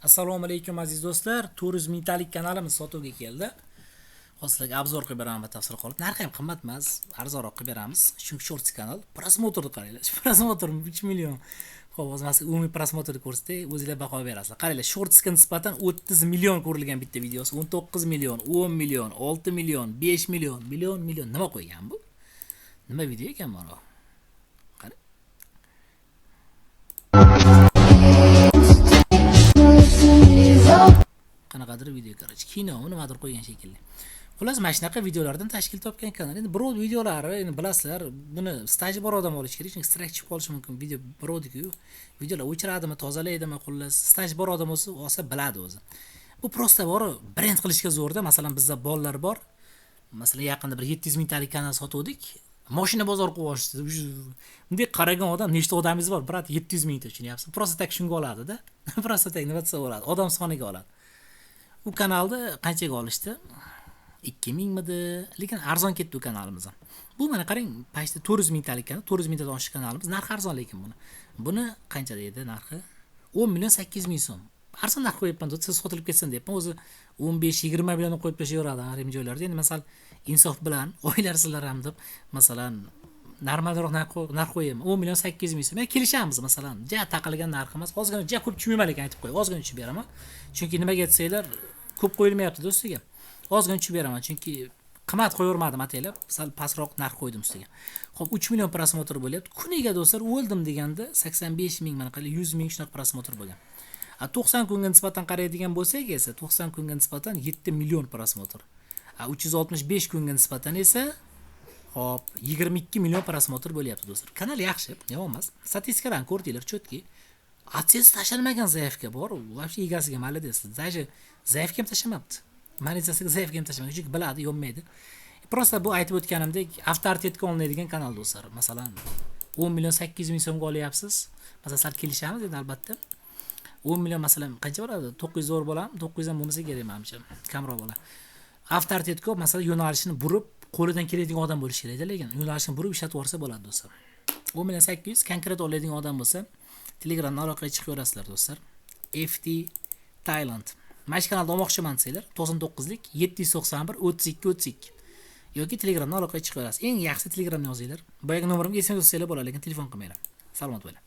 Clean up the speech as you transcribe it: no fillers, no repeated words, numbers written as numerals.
Assalomu alaykum aziz do'stlar. 400 mingtalik kanalimiz sotuvga keldi. Hozir sizlarga обзор qilib beraman batafsil qilib. Narxi ham qimmat emas, arzonroq qilib beramiz. Chunki shorts kanal. Просмотр qaranglar. Просмотр 3 million. Xo'p, hozir men sizga umumiy просмотр ni ko'rsatay, o'zinglar baho berasizlar. Qaranglar, shortsga nisbatan 30 million ko'rilgan bitta videosi, 19 million, 10 million, 6 million, 5 million, million, million. Nima qo'ygan bu? Nima video ekan mana bu? Qara. Qanaqadir video, короче, kino nimadir qo'ygan shekilli. Xullas, mana shunaqa videolardan tashkil topgan kanal. Endi birov videolari, endi bilasizlar, buni staji bor odam olish kerak, chunki strike chiqib qolishi mumkin. Video birovniku, videolar o'chiradimi, tozalaydimi, xullas, staj bor odam bo'lsa, olsa biladi o'zi. Bu просто bor brend qilishga zo'rda. Masalan, bizda bolalar bor. Masalan, yaqinda bir 700 mingtalik kanal sotuvdik. Mashina bozor qilib yuborishdi. Bunday qaragan odam, nechta odamingiz bor, брат, 700 mingta, tushunyapsiz? Просто так shunga oladida. Просто так nima desa bo'ladi. Odam soniga oladi. U kanalni qanchaga olishdi? 2000 midi? Lekin arzon ketdi u kanalimiz ham. Bu mana qarang, почти 400 mingtalik kanal, 400 mingtadan oshiq kanalimiz. Narxi arzon lekin buni. Buni qancha deydi narxi? 10 million 800 ming so'm. Arzon narx qo'yibman, siz sotilib ketsin deyapman. O'zi 15-20 million qo'yib tashlayveradi ayrim joylarda. Endi masalan, insof bilan o'ylarsizlar ham deb, masalan, normalroq narx qo'yayman. 10 million 800 ming so'm. Yani kelishamiz masalan. Ja taqilgan narx emas. Ozgina ja ko'p tushmayman lekin aytib qo'y. Ozgina tushib beraman. Chunki nimaga desanglar, ko'p qo'yilmayapti ustiga. Ozgina tushib beraman, chunki qimmat qo'yavermadim ataylab, sal pastroq narx qo'ydim ustiga. Xo'p, 3 million просмотр bo'lyapti. Kuniga do'stlar o'ldim deganda 85 ming, mana qarang, 100 ming shunaqa просмотр bo'lgan. A 90 kunga nisbatan qaraydigan bo'lsak esa, 90 kunga nisbatan 7 million просмотр. A 365 kunga nisbatan esa hop 22 million просмотр bo'lyapti do'stlar. Kanal yaxshi, yomon emas. Statistikalarni ko'rdinglar, чётко. AdSense tashlanmagan заявка bor, вообще egasiga молодец. Даже заявка ham tashlamabdi. Monetizasiyaga заявка ham tashlamagan, chunki biladi, yonmaydi. Просто bu aytib o'tganimdek, avtoritetga olinadigan kanal do'stlar. Masalan, 10 million 800 ming so'mga olyapsiz. Masalan, sal kelishamiz endi albatta. 10 million masalan qancha bo'ladi? 900 dollar bo'ladimi? 900 ham bo'lmasa kerak menimcha. Kamroq bo'ladi. Avtoritet ko'p, masalan, yo'nalishini burib, qo'lidan keladigan odam bo'lishi kerakda, lekin yo'nalishini burib ishlatib yuborsa bo'ladi do'stlar. 10 million 800 konkret oladigan odam bo'lsa, Telegramdan aloqaga chiqaverasizlar do'stlar. FT Thailand. Mana shu kanalda olmoqchiman desanglar, 99lik 791 32 32 yoki Telegramdan aloqaga chiqaverasiz. Eng yaxshisi Telegramni yozinglar. Boyagi nomerimga SMS yozsanglar bo'ladi, lekin telefon qilmanglar. Salomat bo'linglar.